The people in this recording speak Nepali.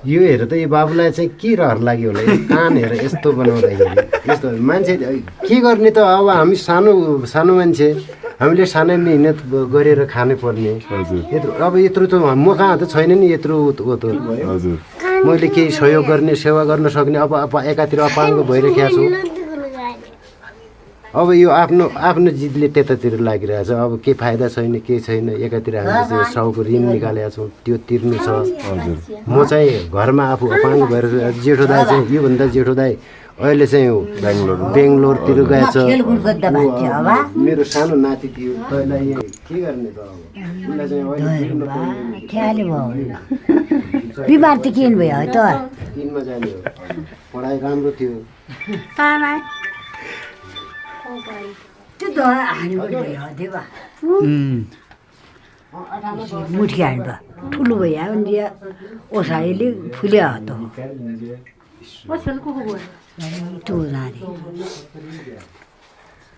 यो हेर त यो बाबुलाई चाहिँ के रहर लाग्यो होला यो कान हेर यस्तो बनाउँदाखेरि यस्तो मान्छे के गर्ने त अब हामी सानो सानो मान्छे हामीले सानै मिहिनेत गरेर खानुपर्ने यत्रो अब यत्रो त म कहाँ त छैन नि यत्रो मैले केही सहयोग गर्ने सेवा गर्न सक्ने अब एकातिर अपाङ्ग भइरहेको छु अब यो आफ्नो आफ्नो जितले त्यतातिर लागिरहेछ अब के फाइदा छैन के छैन एकातिर हामीले चाहिँ 100 को ऋण निकालेका छौँ त्यो तिर्नु छ म चाहिँ घरमा आफू अपाङ्ग भएर जेठो दाइ चाहिँ योभन्दा जेठो दाइ अहिले चाहिँ बेङ्गलोरतिर गएछ मेरो सानो नाति थियो तैँलाई के गर्ने त अब उसलाई चाहिँ बिमार त किन भयो त 3 मा जाने हो पढाइ राम्रो थियो त्यो त हान्नु भयो देवा मुठी हान्नु ठुलो भयो भने ओसाइले फुल्या हो त त्यो नानी